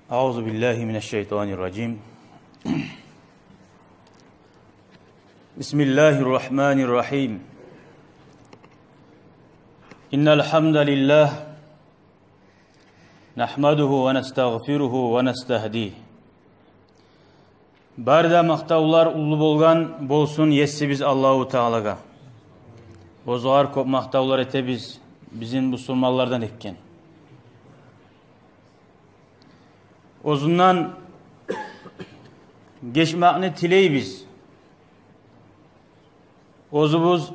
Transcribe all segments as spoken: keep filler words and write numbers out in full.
أعوذ بالله من الشيطان الرجيم. بسم الله الرحمن الرحيم. إن الحمد لله نحمده ونستغفره ونستهديه. Бары да макътавлар уллу болгъан болсун Есибиз Аллагьу Таалагъа. Оьзюне кёп макътавлар этебиз, бизин бусурманлардан этген. Оьзюнден гечмекни тилейбиз. Оьзюбюз,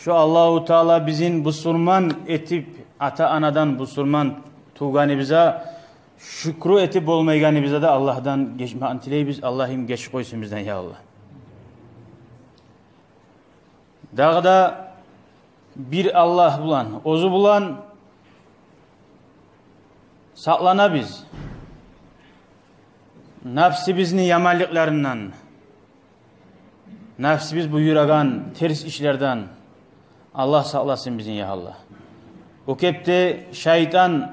шо Аллагьу Таала бизин бусурман этип, ата-анадан бусурман тувгъаныбызгъа шюкюр этип болмайгъаныбызгъа да Аллагьдан гечмекни тилейбиз. Аллагьым гечип къойсун бизден, я Аллагь. Дагъы да бир Аллагь булан, оьзю булан сакъланабыз. Напсыбызны яманлыкъларындан, напсыбыз буюрагъан терс ишлерден Аллагь сакъласын бизин, я Аллагь. О кепде шайтан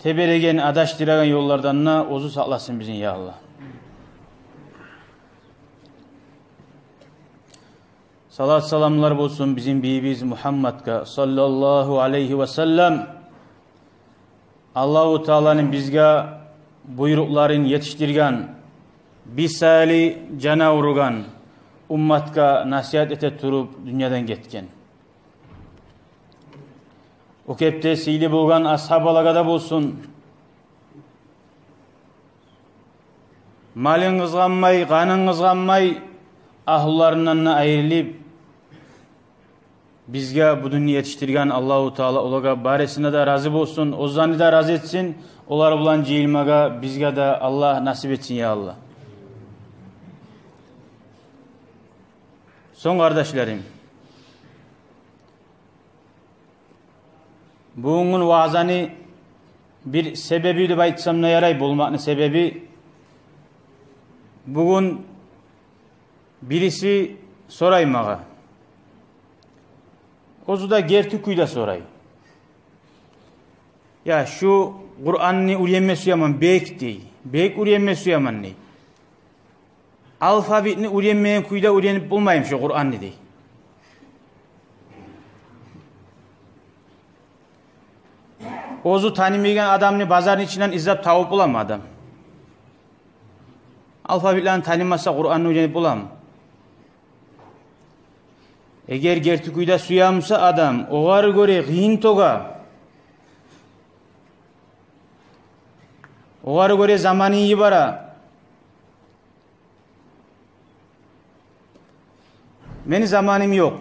тебереген, адашдырагъан ёллардан да оьзю сакъласын бизин, я Аллагь. Салат-саламлар болсун бизин бийибиз Мугьаммадгъа, саллаллагьу алайгьи ва саллам. Аллагьу Тааланы бизге буйрукъларын етишдирген, биз саялы жан авругъан, умматгъа насигьат эте туруп дюньядан гетген. О кепде сыйлы болгъан асгьабалагъа да болсун. Малын къызгъанмай, къанын къызгъанмай, агьлуларындан да айрылып, бизге бу динни етишдирген Аллагьу Таала олагъа барысына да рази болсун, оьзлени де рази этсин, олар булан жыйылмагъа бизге де Аллагь насип этсин, я Аллагь. Сонг, къардашларым, бугюнгю ваазаны бир себеби деп айтсам да ярай, болмакъны себеби. Бугюн бириси сорай магъа. Оьзю де герти кюйде сорай. Я, шу Къуранны уьйренме сюемен бек, дей. Бек уьйренме сюемен, дей. Алфавитни уьйренмеген кюйде уьйренип болмаймы шу Къуранны, дей. Оьзю танымайгъан адамны базарны ичинден излеп табып боламы адам? Алфавитлени танымаса, Къуранны уьйренип боламы? Эгер герти кюйде сюе буса адам, огъар гёре къыйын тёге. Огъар гёре заманын йибере. Мени заманым ёкъ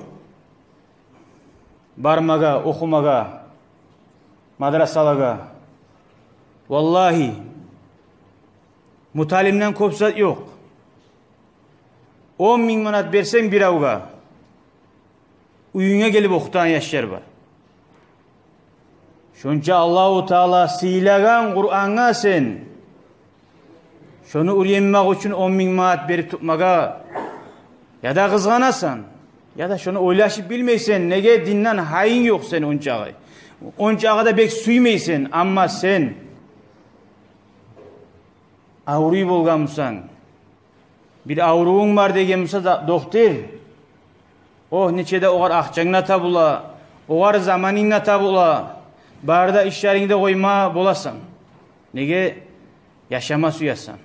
бармагъа, охумагъа, мадрасалагъа. Валлагьи, муталимден кёп зат ёкъ. Он минг манат берсенг биревге, уьюнге гелип охутагъан яшлар бар. Шонча Аллагьу Таала сыйлагъан Къурангъа сен шону уьйренмек учун он минг манат берип тутмагъа я да къызгъанасан, я да шону ойлашып билмейсен. Неге? Динден гьайынг ёкъ сени ончакъы. Ончакъы да бек сюймейсен, амма сен авруй болгъан бусанг, бир аврувунг бар деген буса да, дохтур, огь, нече де огъар акъчанг да табула, огъар заманынг да табула, бары да ишлеринг де къойма боласан. Неге? Яшама сюесен.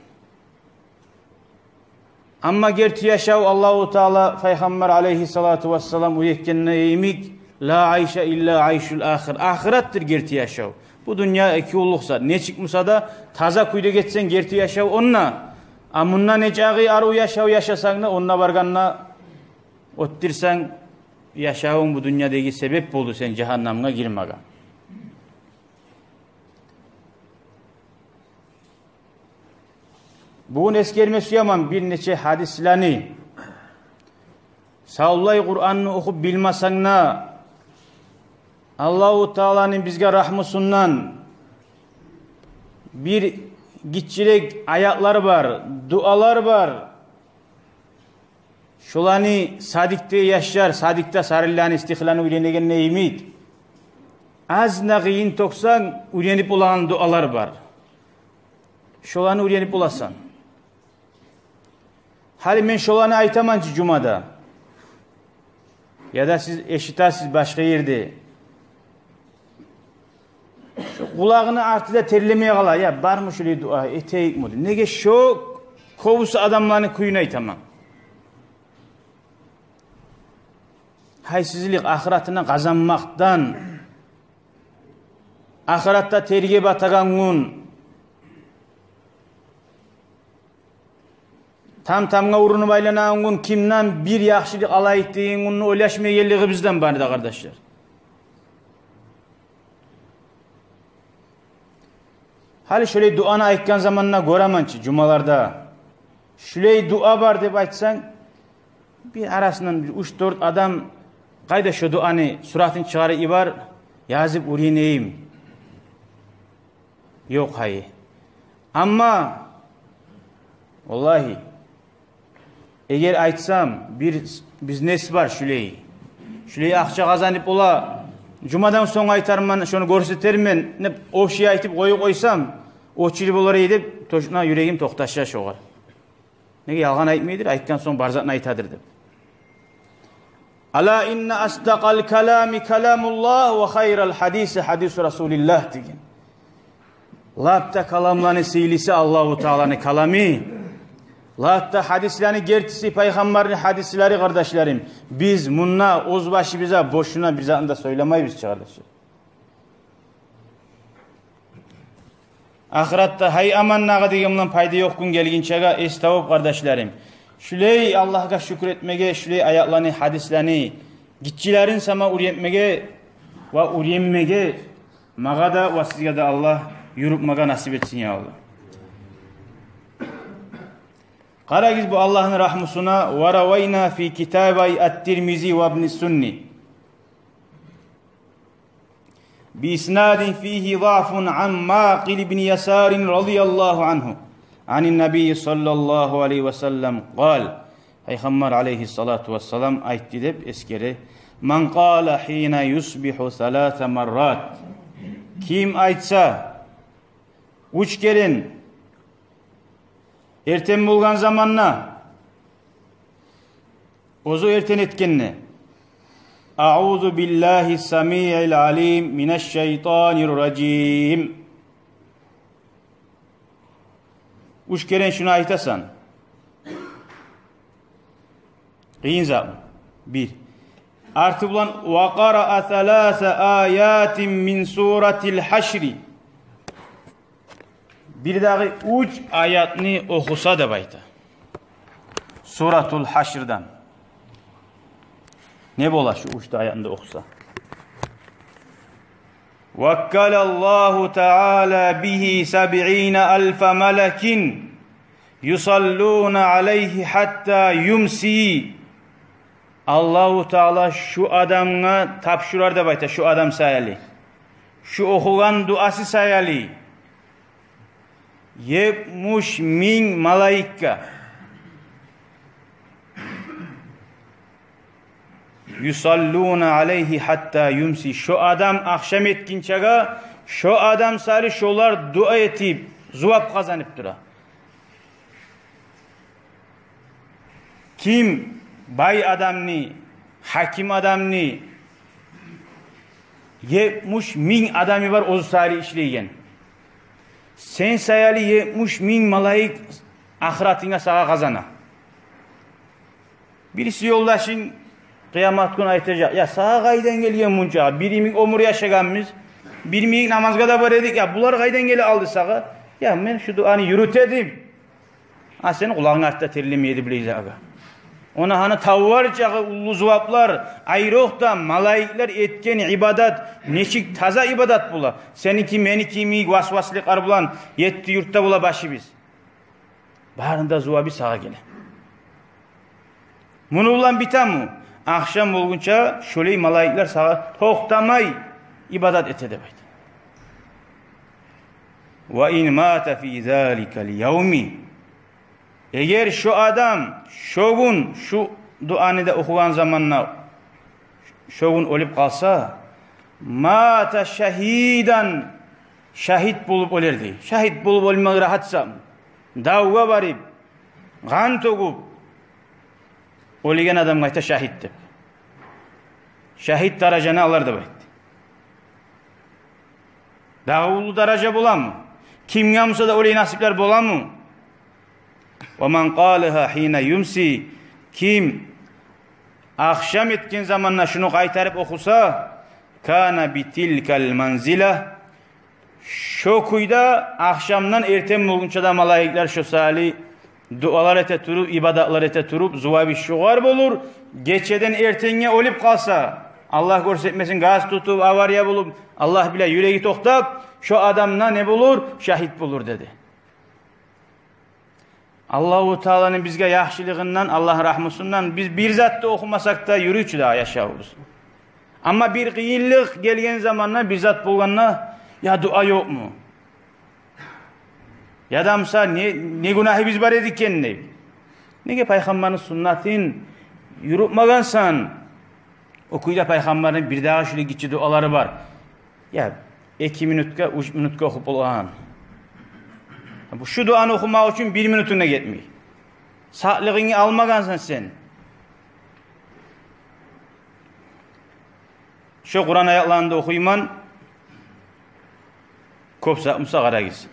Амма герти яшав, Аллагьу Таала Пайхаммар алайгьиссалату вассалам уьйретгенде йимик, ла айша илла айшул ахир. Ахыратдыр герти яшав. Бу дюнья эки къуллукъ зат. Нечик буса да таза кюйде гетсенг герти яшав онда. А мунда нечакъы арив яшав яшасанг да, онда баргъанда оьтдюрсенг, яшавунг бу дюньядагъы себеп болду сен жагьаннамгъа гирмеге. Бугюн эсгерме сюемен бир нече гьадислени. Савлай Къуранны охуп билмесенг де, Аллагьу Тааланы бизге рагьмусундан бир гиччирек аятлар бар, дуалар бар. Шоланы садикде яшлар, садикде сарынланы, стихланы уьйренегенде йимик, аз да къыйын тёксенг, уьйренип болагъан дуалар бар. Шоланы уьйренип боласан. Гьали мен шоланы айтаман чы жумада. Яда сиз эшитесиз башгъа ерде. Шо къулагъыны арты да терлемей къала. Я, бармы шолай дуа, этейикми деп. Неге, шо кёбюсю адамланы кюйюн айтаман. Гьайсызлыкъ ахыратына къазанмакъдан, ахыратда терге батагъан гюн, там-тамгъа урунуп айланагъан гюн, кимден бир яхшылыкъ алайыкъ деген гюнню ойлашмай гелдигибизден бары да, къардашлар. Гьали шолай дуаны айтгъан заманда гёремен чи жумаларда. Шолай дуа бар деп айтсанг, бир арасындан бир уьч-дёрт адам: «Къайда шо дуаны, суратын чыгъарып йибер, язып уьйренейим». Ёкъ гьайы. Амма, валлагьи, эгер айтсам, бир бизнес бар шолай, шолай акъча къазанып бола, жумадан сонг айтарман, шону гёрсетермен деп, общий айтып къоюп къойсам, очили болар эди деп, точно юрегим токъташа шогъар. Неге, ялгъан айтмайдыр, айтгъан сонг бар затны айтадыр деп. «Ала инна асдакъал калами каламуллагь ва хайрал гьадиси гьадису расулиллагь», – деген. Лап да каламланы сыйлысы Аллагьу Тааланы каламы, лап да гьадисланы гертиси Пайхаммарны гьадислери, къардашларым. Биз мунда оьз башыбызгъа бошуна бир затны да сёйлемейбиз чи, къардашлар. Ахыратда гьай аман дагъы деген булан пайда ёкъ гюн гелгинчеге эс табып, къардашларым, шулай Аллагьгъа шюкюр этмеге, шулай аятланы, гьадисланы гиччилерин сама уьйретмеге ва уьйренмеге магъа да ва сизге де Аллагь юрютмеге насип этсин, я Аллагь. Къарагъыз бу Аллагьны рагьмусуна: «Ва равайна фи китабай ат-Тирмизи ва ибни Сунни би иснадин фигьи дагьфун ан Макъил ибни Ясарин радияллагьу ангьу, ани ннабийи саллаллагьу алайгьи ва саллам къал». Пайхаммар алайгьиссалату вассалам айтды деп эсгере: «Ман къала гьина юсбигьу саласа маррат». Ким айтса уьч керен эртен болгъан заманда, оьзю эртен этгенде: «Аузу биллагьи самиил алим минаш шайтанир ражим». Уьч керен шуну айтасан. Къыйын затмы? Бир. Арты булан: «Ва къараа саласа аятин мин суратил Гьашри». Бир дагъы уьч аятны охуса деп айта. Суратул Гьашрдан. Не бола шу уьч де аятны да охуса? «Ваккалаллагьу таала бигьи сабъина алфа малакин юсаллуна алайгьи гьатта юмси». Аллагьу Таала шу адамгъа тапшурар деп айта, шу адам саялы, шу охугъан дуасы саялы етмиш минг малайикге. «Юсаллуна алайгьи гьатта юмси». Шо адам ахшам этгинчеге, шо адам саялы шолар дуа этип, зувап къазанып тура. Ким бай адамны, гьаким адамны, етмиш минг адамы бар оьзю саялы ишлейген, сен саялы етмиш минг малайик ахыратынга сагъа къазана. Бириси ёлдашынг къыямат гюн айтажакъ: «Я, сагъа къайдан гелген мунча? Бир йимик оьмюр яшагъанбыз, бир йимик намазгъа да бара эдик. Я, булар къайдан геле алды сагъа?» «Я, мен шу дуаны юрюте эдим». А сени къулагъынг артда терлемей эди, билейсен, агъа. Она гьана тавбалар чакъы уллу зуваплар, айрокъда малайиклер этген ибадат нечик таза ибадат бола. Сеники, меники йимик васваслыкълар булан етти юртда бола башыбыз. Барыны да зувабы сагъа геле. Муну булан битеми? Ахшам болгъунча шолай малайиклер сагъа токътамай ибадат эте деп айта. «Ва ин мата фи заликал явми». Эгер шо адам шо гюн, шу дуаны да охугъан заманда, шо гюн оьлюп къалса, «мата шагьидан», шагьит болуп оьлер дей. Шагьит болуп оьлмек рагьатса, давгъа барып, къан тёгюп оьлеген адамгъа айта шагьит деп. Шагьит даражаны алар деп айтды. Дагъы уллу даража боламы? Кимге буса да олай насиплер боламы? «Ва ман къалагьа гьина юмси», ким ахшам этген заманда шуну къайтарып охуса, «кана би тилкал манзила», шо кюйде ахшамдан эртен болгъунча да малайиклер шо саялы дуалар эте туруп, ибадатлар эте туруп, зувабы шогъар болур. Гечеден эртенге оьлюп къалса, Аллагь гёрсетмесин, газ тутуп, авария болуп, Аллагь биле, юреги токътап, шо адам да не болур? Шагьит болур деди. Аллагьу Тааланы бизге яхшылыгъындан, Аллагьны рагьмусундан биз бир зат да охумасакъ да юрюй чю дагъы яшавубуз. Амма бир къыйынлыкъ гелген заманда, бир зат болгъанда, я дуа ёкъму? Я да буса не, не гюнагьыбыз бар эди экен деп. Неге пайхаммарны суннатын юрютмегенсен? О кюйде пайхаммарны бир дагъы шулай гиччи дуалары бар. Я эки минутгъа, уьч минутгъа охуп болагъан. Бу шу дуаны охумакъ учун бир минутунг да гетмей. Сакълыгъынгны алмагъансан сен. Шо Къуран аятланы да охуйман. Кёп сакъ буса къарагъыз.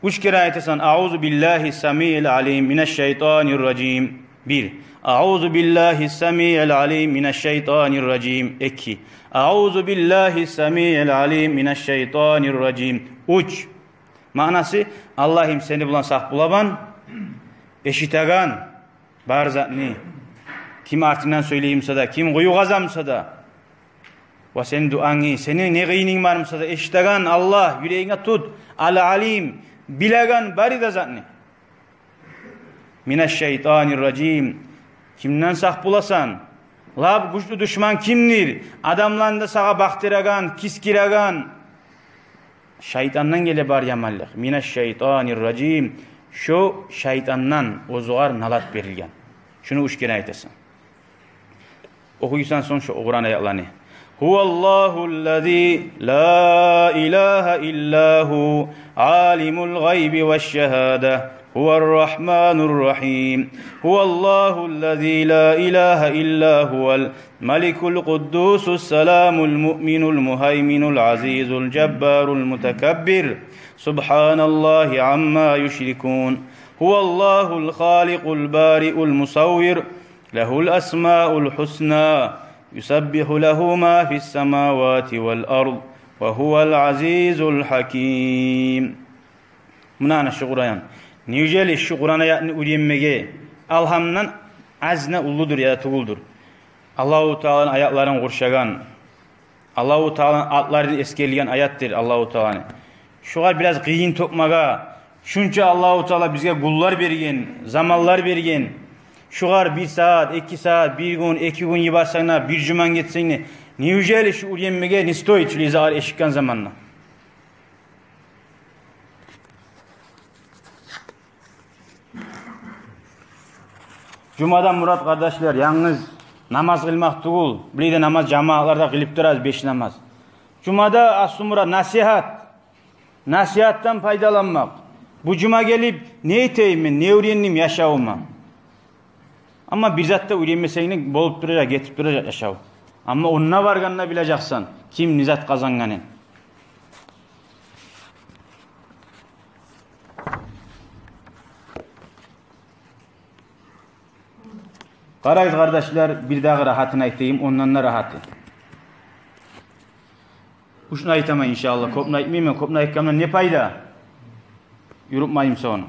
Уьч керен айтасан: «Аузу биллагьи самиил алим минаш шайтанир ражим». Бир. «Аузу биллагьи самиил алим минаш шайтанир ражим». Эки. «Аузу биллагьи самиил алим минаш шайтанир ражим». Уьч. Маънасы: Аллагьым, сени булан сакъ боламан, эшитеген бар затны, ким артынгдан сёйлей буса да, ким къую къаза буса да, ва сени дуангны, сени не къыйынынг бар буса да эшитеген Аллагь, юрегинге тут, Ал-Алим, билеген бары да затны. Минаш шайтанир ражим. Кимден сакъ боласан? Лап гючлю душман кимдир? Адамланы да сагъа бакътырагъан, кискиреген. Шайтандан геле бар яманлыкъ. Минаш шайтанир ражим. Шо шайтандан, оьзюгъар налат берилген. Шуну уьч керен айтасан. Охуйсан сонг шо Къуран аятланы. «Гьуваллагьуллази ла илагьа илла гьу, алимул гъайби ваш шагьада, гьувар рагьманур рагьим. Гьуваллагьуллази ла илагьа илла гьувал маликул къуддусус саламул муъминул мугьайминул азизул жаббарул мутакаббир. Субгьаналлагьи амма юшрикун. Гьуваллагьул халикъул бариул мусаввир. Лагьул асмаул гьусна. Юсаббигьу лагьу ма фис самавати вал ард. Ва гьувал азизул гьаким». Муна ана шу Къуран. Неужели шу Къуран аятны уьйренмеге алгьамдан аз да уллудур яда тюгюлдюр? Аллагьу Тааланы аятларын къуршагъан, Аллагьу Тааланы атлары эсгерилген аятдыр Аллагьу Тааланы. Шугъар бираз къыйын тёкмеге, шунча Аллагьу Таала бизге гюнлер берген, заманлар берген. Шугъар бир сагьат, эки сагьат, бир гюн, эки гюн йиберсенг де, бир жуманг гетсенг де, неужели шу уьйренмеге не стоит, шу лизагъар эшитген заманда? Жумадан мурат, къардашлар, янгыз намаз къылмакъ тюгюл. Булай да намаз жамаатларда къылып турабыз, беш намаз. Жумада аслу мурат насигьат. Насигьатдан пайдаланмакъ. Бу жума гелип не этейим мен, не уьйрендим яшавума? Амма бир зат да уьйренмесенг де болуп туражакъ, гетип туражакъ яшав. Амма онда баргъанда билежексен ким не зат къазангъанын. Къарагъыз, къардашлар, бир дагъы рагьатын айтайым, ондан да рагьаты. Уьчню айтаман, иншааллагь. Кёпню айтмайман, кёпню айтгъандан не пайда? Юрютмейим сонг.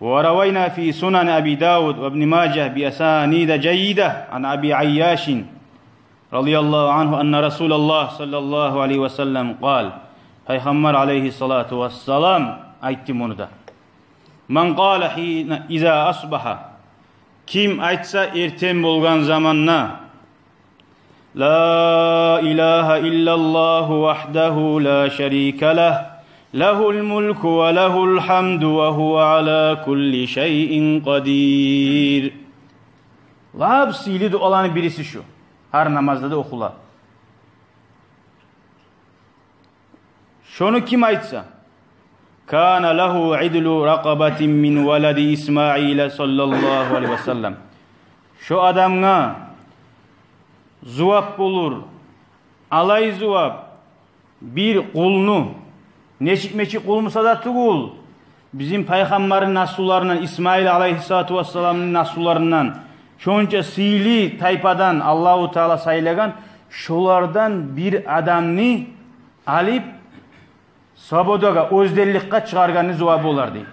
وروينا في سنن أبي داود وابن ماجه بأسانيد جيدة عن أبي عياش رضي الله عنه أن رسول الله صلى الله عليه وسلم قال. Пайхаммар алайгьиссалату вассалам айтды муну да. من قال حين إذا أصبح. Ким айтса эртен болгъан заманда: لا إله إلا الله وحده لا شريك له، له الملك وله الحمد وهو على كل شيء قدير. Лап сыйлы дуаланы бириси шу. Гьар намазда да охула. Шону ким айтса, кана лагьу идлу ракъабатин мин валади Исмаила саллаллагьу алайгьи ва саллам. Шо адамгъа зувап болур, алай зувап, бир къулну, нечик-мечик къул буса да тюгюл, бизин пайхаммарны наслуларындан, Исмаил алайгьиссалату вассаламны наслуларындан, шонча сыйлы тайпадан Аллагьу Таала сайлагъан, шолардан бир адамны алып, свободагъа, оьзделликге чыгъаргъанны зувабы болар дей.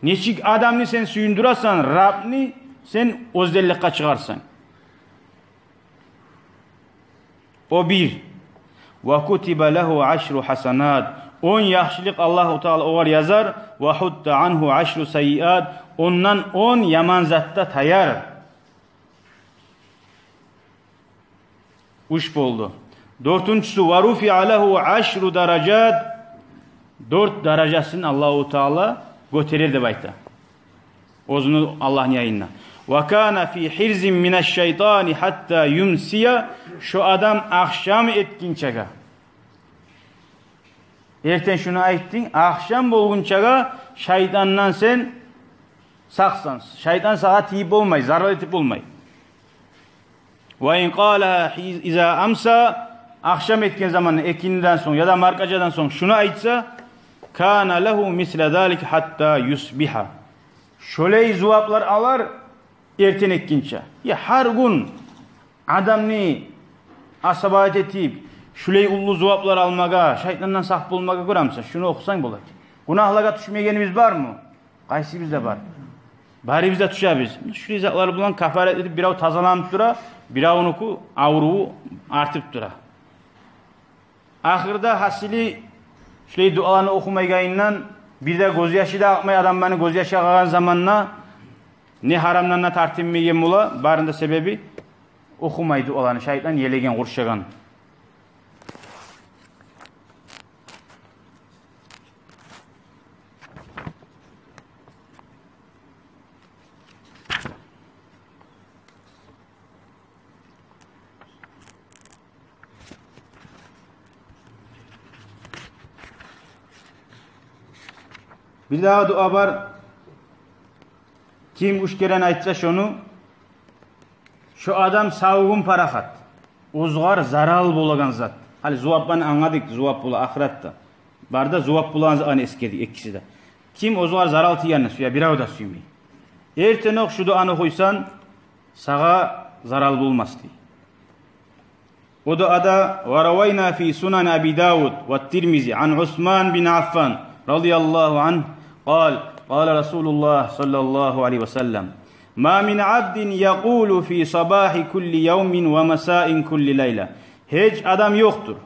Нечик адамны сен сююндюресен, Рабны сен оьзделликге чыгъарсанг. О бир. Ва кутиба лагьу ашру хасанат. Он яхшылыкъ Аллагьу Таала огъар язар. Ва хутта ангьу ашру сайиат. Ондан он яман зат да таяр. Уьч болду. Дёртюнчюсю, ва руфиа лагьу ашру даражат. Дёрт даражасын Аллагьу Таала гётерер деп айта. Оьзюню Аллагьны янында. Ва кана фи хирзин минаш шайтани хатта юмсия. Шо адам ахшам этгинчеге. Эртен шуну айтдынг, ахшам болгъунчагъа шайтандан сен сакъсан. Шайтан сагъа тийип болмай, зарал этип болмай. Ва ин къалагьа хи-, иза амса, ахшам этген заманда, экиндиден сонг яда маркъажадан сонг шуну айтса, кана лагьу мисла залик хатта юсбигьа. Шолай зуваплар алар эртен экгинче. Я гьар гюн адамны асабат этип, шулай уллу зуваплар алмагъа, шайтандан сакъ болмагъа гёремисен, шуну охусанг бола. Гюнагьлагъа тюшмегенибиз бармы? Къайсыбызда бар? Барыбыз да тюшебиз. Шулай затлар булан кафарат этип, бирев тазаланып тура, биревнюкю авруву артып тура. Ахырда гьасили, шулай дуаланы охумайгъанындан, бир де гёзьяшы да акъмай, адамланы гёзьяшы акъгъан заманда не гьарамдан да тартынмайгъан бола, барында себеби охумай дуаланы, шайтан елеген, къуршагъан. Бирдагъы дуа бар. Ким уьч керен айтса шону, шо адам сав гюн парахат. Оьзюгер зарал болагъан зат. Гьали зувапны англадыкъ, зувап бола ахыратда. Бары да зувап болагъан затны эсгердик экиси де. Ким оьзюгер зарал тийгенни сюе, бирев де сюймей. Эртен окъ шу дуаны охуйсан, сагъа зарал болмас дей. О дуада: ва равайна фи сунан Аби Давуд ва Тирмизи ан Усман бин Аффан радияллагьу ангьу, къал, къала Расулуллагь саллаллагьу алайгьи ва саллам: ма мин абдин якъулу фи сабахи кулли явмин ва масаи кулли лайла. Гьеч адам ёкъдур,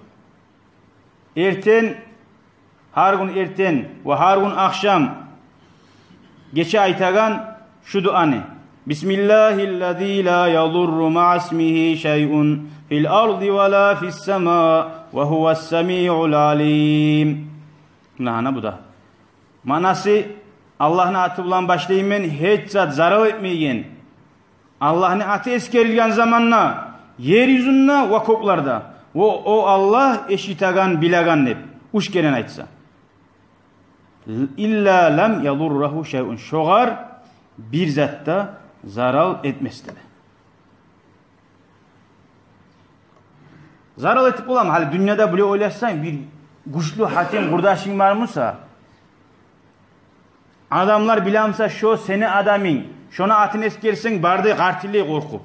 эртен, гьар гюн эртен ва гьар гюн ахшам, гече айтагъан шу дуаны: бисмиллагьиллази ла ядурру маъа исмигьи шайъун фил арзи ва ла фис сама ва гьувас самиъул алим. Муна гьана бу да. Маънасы: Аллагьны аты булан башлайман, гьеч зат зарал этмейген. Аллагьны аты эсгерилген заманда ер юзюнде ва кёклерде, о, о Аллагь эшитеген, билеген деп уьч керен айтса. Илла лам ядуррагьу шайъун. Шогъар бир зат да зарал этмес деди. Зарал этип боламы? Гьали дюньяда булай ойлашсанг, бир гючлю гьатем къурдашынг бармыса, адамлар билемиса, шо сени адамынг, шону атын эсгерсенг, бары да къартыллай къоркъуп.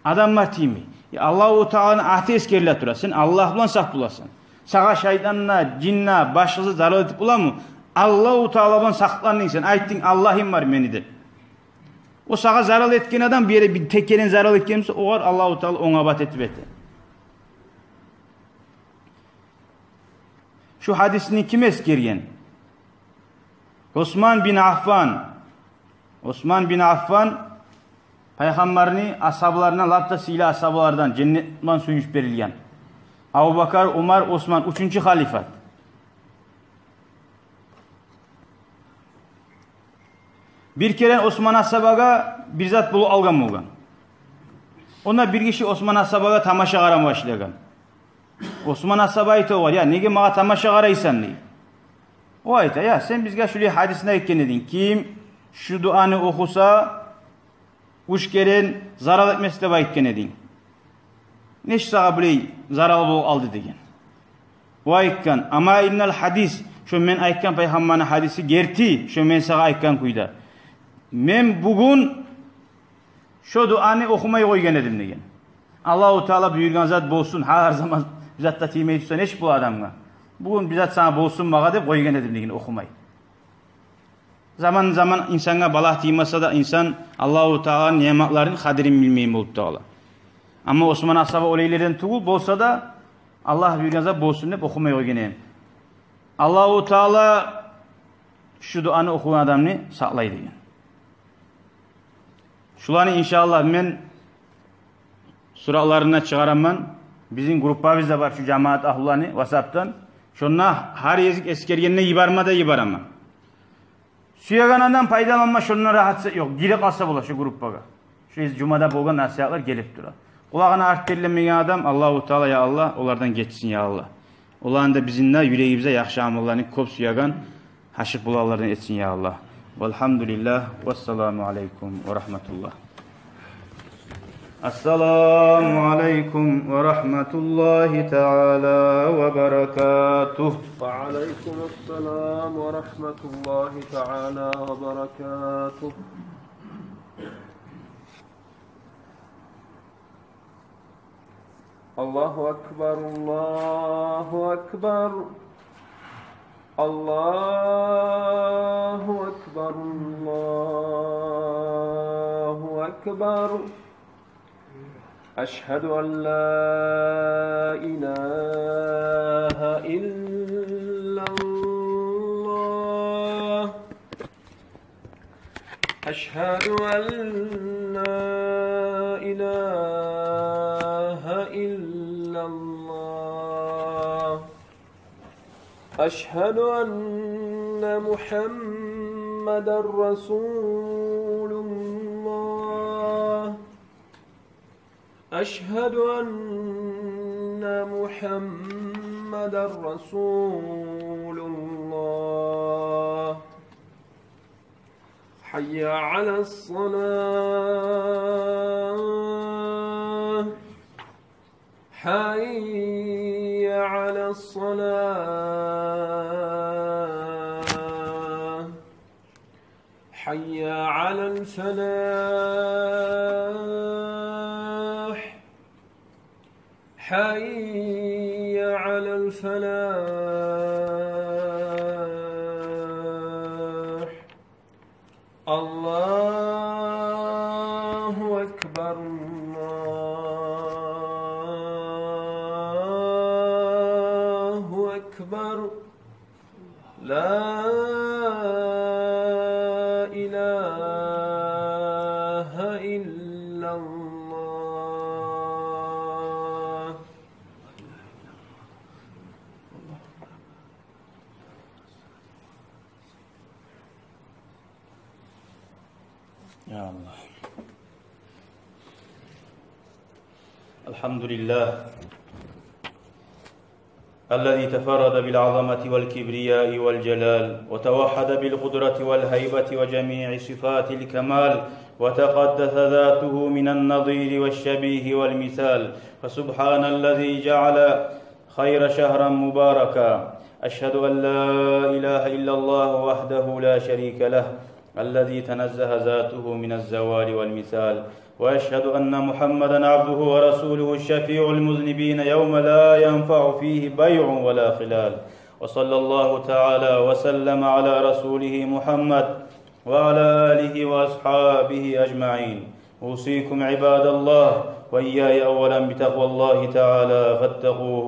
Адамлар тиймей. Я, Аллагьу Тааланы аты эсгериле тура, сен Аллагь булан сакъ боласан. Сагъа шайтан да, жин де, башгъасы зарал этип боламы? Аллагьу Таала булан сакъландынг сен, айтдынг: Аллагьым бар мени деп. О сагъа зарал этген адам бир ере бир текерен зарал этген буса, огъар Аллагьу Таала онгабат этип эте. Шу гьадисни ким эсгерген? Усман бин Аффан. Усман бин Аффан пайхаммарны асгьабаларындан лап да сыйлы асгьабалардан, женнет булан сююнч берилген. Абубакар, Умар, Усман, уьчюнчю халифат. Бир керен Осман асгьабагъа бир зат болуп алгъан болгъан. Онда бир гиши Осман асгьабагъа тамаша къарама башлагъан. Осман асгьаба айта огъар: «Я, неге магъа тамаша къарайсан?» – дей. О айта: «Я, сен бизге шулай гьадисни айтгъан эдинг: ким шу дуаны охуса, уьч керен зарал этмес деп айтгъан эдинг. Нечик сагъа булай зарал болуп къалды?» – деген. О айтгъан: «Амма иннал гьадис, шо мен айтгъан пайхаммарны гьадиси герти, шо мен сагъа айтгъан кюйде. Мен бугюн шо дуаны охумай къойгъан эдим, – деген. – Аллагьу Таала буюргъан зат болсун, гьар заман бир зат да тиймей турса, нечик бола адамгъа? Бугюн бир зат сагъа болсун магъа деп къойгъан эдим, – деген, – охумай». Заман-заман инсангъа балагь тиймесе де, инсан Аллагьу Тааланы ниъматларыны къадирин билмейин болуп да къала. Амма Осман асгьаба олайлардан тюгюл, болса да, Аллагь буюргъан зат болсун деп охумай къойгъан эдим. Аллагьу Таала шу дуаны охугъан адамны сакълай, – деген. Шуланы, иншааллагь, мен суратларын чыгъараман. Бизин группабызда бар шу жамаат агьлуланы ватсаптан. Шонда гьар гезик эсгергенде йиберме де йибераман. Сюеген адам пайдаланма, шондан рагьатсыз ёкъ, гирип къалса бола шу группагъа. Шу жумада болгъан насигьатлар гелип тура. Къулагъына артып тиленмеген адам, Аллагьу Таала, я Аллагь, олардан гечсин, я Аллагь. Оланы да, бизин де юрегибизде яхшы амалланы кёп сюеген, гьашыкъ болагъанлардан этсин, я Аллагь. Валгьамдулиллагь, вассаламу алайкум ва рагьматуллагь. Ассаламу алайкум ва рагьматуллагьи таала ва баракатугь. Ва алайкум ассалам ва рагьматуллагьи таала ва баракатугь. الله أكبر، الله أكبر، الله أكبر، الله أكبر. أشهد أن لا إله إلا الله. أشهد أن لا إله إلا الله. أشهد أن محمدا رسول الله. أشهد أن محمدا رسول الله. حي على الصلاة. حي على الصلاة. حي على الفلاح. حي على الفلاح. الله أكبر، الله أكبر. لا إله إلا الله. يا الله. الحمد لله الذي تفرد بالعظمة والكبرياء والجلال، وتوحد بالقدرة والهيبة وجميع صفات الكمال، وتقدس ذاته من النظير والشبيه والمثال، فسبحان الذي جعل خير شهرا مباركا. أشهد أن لا إله إلا الله وحده لا شريك له، الذي تنزه ذاته من الزوال والمثال، وأشهد أن محمدا عبده ورسوله الشفيع المذنبين يوم لا ينفع فيه بيع ولا خلال. وصلى الله تعالى وسلم على رسوله محمد وعلى آله وأصحابه أجمعين. أوصيكم عباد الله وإياي أولا بتقوى الله تعالى فاتقوه.